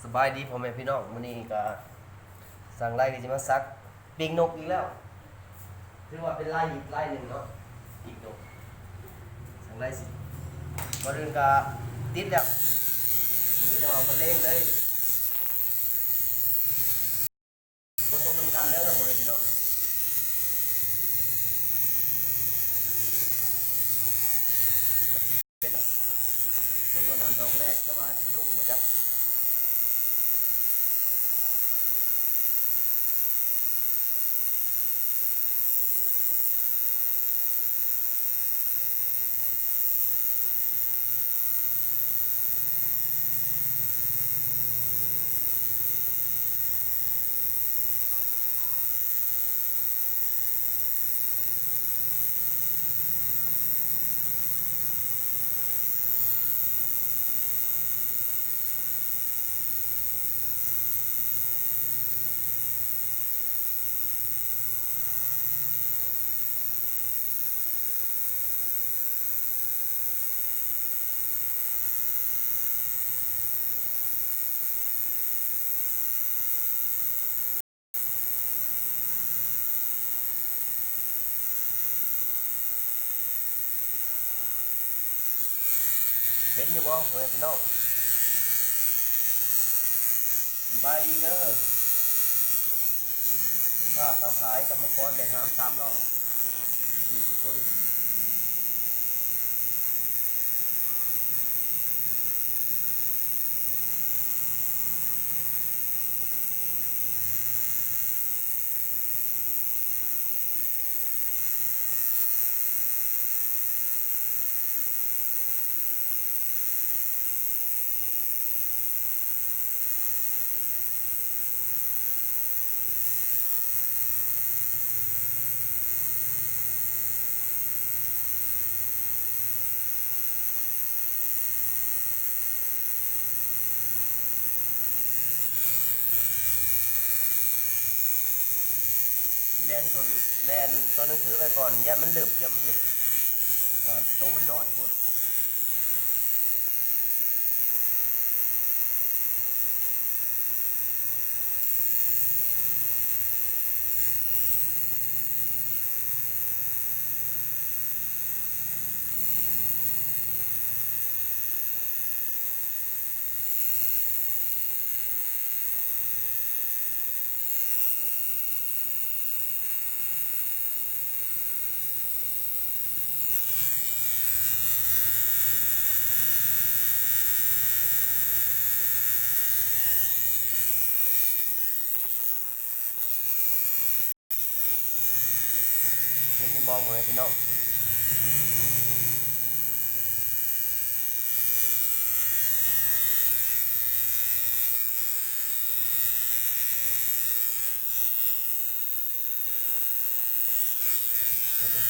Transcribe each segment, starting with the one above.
ສະບາຍດີພໍ່ແມ່ພີ່ນ້ອງ, ມື້ນີ້ກໍຊ່າງໄລກໍຊິມາສັກປີກນົກອີກແລ້ວ. ຖືວ່າເປັນລາຍຮີດລາຍໜຶ່ງເນາະ, ປີກນົກ. ຊ່າງໄລຊິ ກ່ອນອື່ນກໍຕິດແລ້ວ, ມີແຕ່ວ່າບັນເລງເລີຍ. ມາຊົມນຳກັນເດີພໍ່ແມ່ພີ່ນ້ອງ. ເປັນ ເບິ່ງກ່ອນນະ ດອກແລກ ແຕ່ວ່າສະດຸ້ງບໍ່ຈັກ. ເຫັນຢູ່ບໍ່ພໍ່ແມ່ພີ່ນ້ອງ? ສະບາຍດີເດີ ຄ້າຂາຍກຳມະກອນແບກຫາມສາມລໍ້ ຢູ່ທຸກຄົນ. ຊິແລ່ນຊົນ ແລ່ນຕົວໜັງສືໄວ້ກ່ອນ ຢ້ານມັນລຶບ ຢ້ານມັນລຶບ ເອີ ໂຕມັນນ້ອຍໂພດ. ເຫັນຢູ່ບໍ່ພໍ່ແມ່ພີ່ນ້ອງ? ເດີ.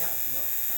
ຍາກພີ່ນ້ອງໄປ.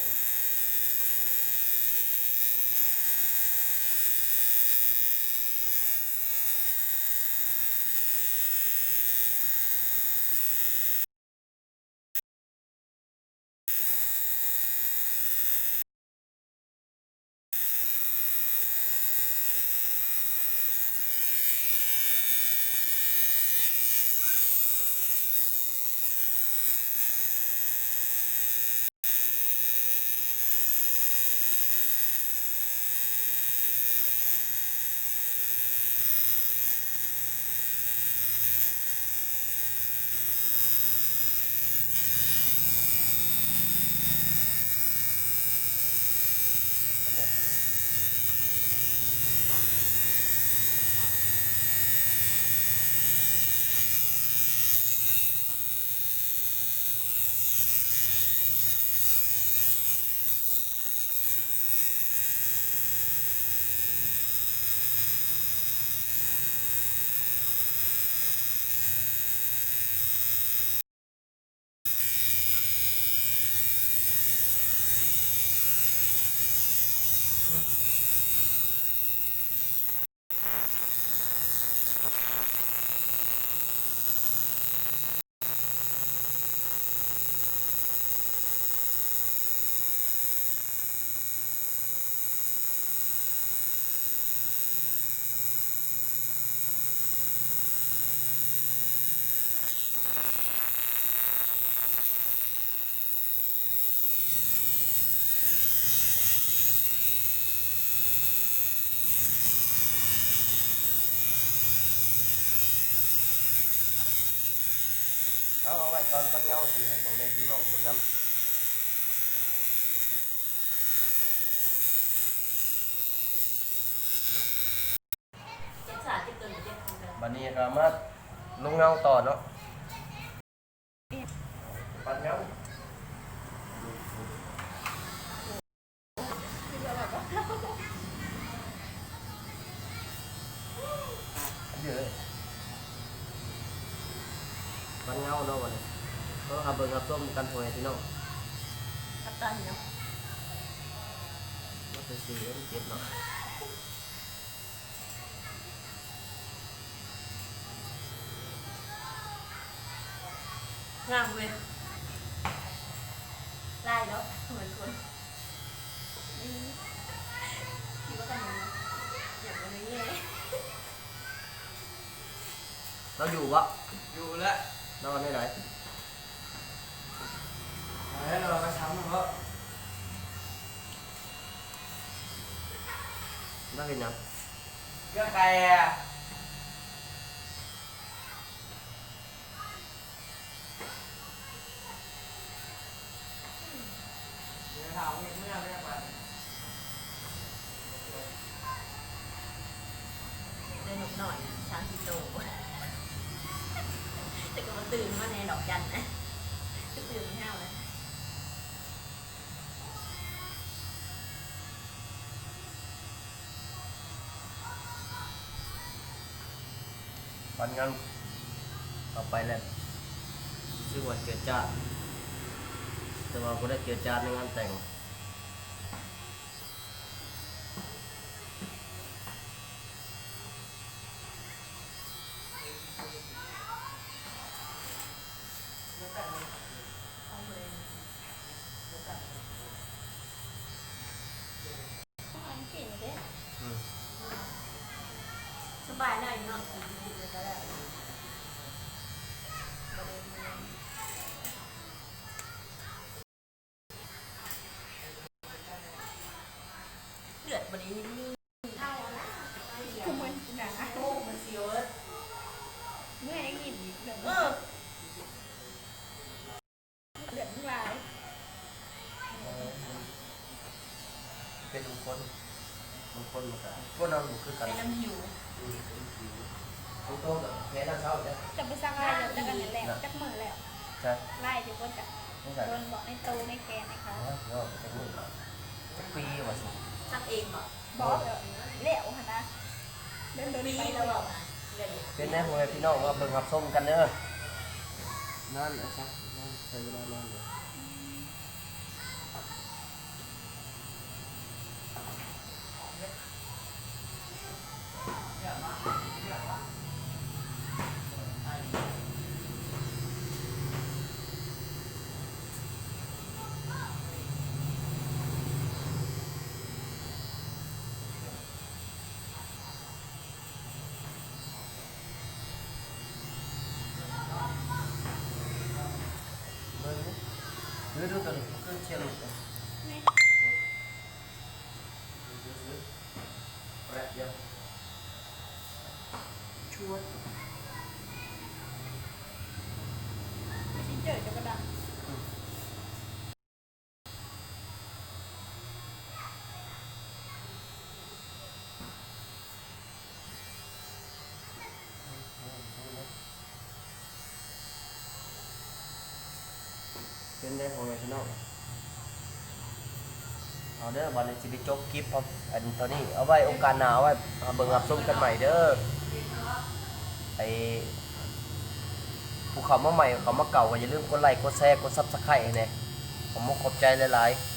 ເຮົາເອົາໄວ້ຕອນປັດເຫງົາ ຊິໃຫ້ພໍ່ແມ່ພີ່ນ້ອງເບິ່ງນຳ. ບັດນີ້ກໍມາລົງເຫງົາຕໍ່ເນາະ. ປັດເຫງົາ ເດີ ປັດເຫງົາເນາະ ບັດນີ້ ເອີ ຮັບເບິ່ງຮັບຊົມກັນ ພໍ່ແມ່ພີ່ນ້ອງ. ກັບຕັນເນາະ ມັນເປັນສີມັນເຈັບເນາະ. ງາມເວີຍ ລາຍເນາະ ເໝືອນຄົນ ອືມ ຄິດວ່າກັນເນາະ ຢາກເບິ່ງແດ່. ລາວຢູ່ບໍ່? ຢູ່ແຫຼະ. ລາວວ່າແນວໃດ? ເອີ ລາວວ່າຊ້ຳເນາະ. ລາວເຮັດຫຍັງ? ເກືອແຕກ. ໄດ້ນົກນ້ອຍສາມສີ່ໂຕ ແຕ່ກໍບໍ່ຕື່ນມາແນ່ດອກຈັນນະ ຄືຕື່ນເຮົານະ. ປັດເຫງົາເຂົ້າໄປແລ້ວ ຮູ້ສຶກວ່າເຈີຈາດ ແຕ່ວ່າບໍ່ໄດ້ເຈີຈາດໃນງານແຕ່ງ. ອືມ ສະບາຍໜ້ອຍເນາະ ກິນດີໆ ແລ້ວກໍແລ້ວ. ເລືອດບໍ່ໄດ້ມີ ຄືມື້ນະ ເມື່ອຍໄດ້ຍິນອີກເລື່ອງ ເອີ ເລືອດມັນຫຼາຍ ເອີ ເປັນບາງຄົນ ບາງຄົນມັນກະ ຄົນເຮົາບໍ່ຄືກັນ ເປັນນຳຫິວ ອືມ ເປັນນຳຫິວ ບາງໂຕກະແພ້ນ້ຳເຊົາແລ້ວ ຈະໄປສັກລາຍ ຈັກອັນນັ້ນແຫຼະ ຈັກມື້ແລ້ວ ໃຊ່ ລາຍຢູ່ບົນກະ ໂດນເບາະໃນໂຕໃນແຂນໃນຂາ ເນາະ ຈັກມື້ ຈັກປີວ່າຊັ້ນ ສັກເອງບໍ່? ບໍ່ ແລ້ວຫັ້ນນະ ດົນໆ ໄປແລ້ວ ເປັນແນວໃດ ພໍ່ແມ່ພີ່ນ້ອງ ມາເບິ່ງຮັບຊົມກັນເດີ ນອນ ອາ ໃຊ້ເວລານອນເດີ. ຊວນ ເຊັນເຈີຈະບໍ່ດັງ. ເປັນໄດພໍ່ແມ່ພີ່ນ້ອງ? ເອົາເດີ ບາດນີ້ຊິໄດ້ຈົບຄລິບ ອັນ ເທົ່ານີ້ ເອົາໄວ້ໂອກາດໜ້າ ເອົາໄວ້ເບິ່ງຮັບຊົມກັນໃໝ່ເດີ. ໄອ້ ຜູ້ເຂົ້າມາໃໝ່ ເຂົ້າມາເກົ່າ ກໍຢ່າລືມກົດໄລ້ ກົດແຊ ກົດ Subscribe ໃຫ້ແດ່. ຂໍຂອບໃຈຫຼາຍໆ.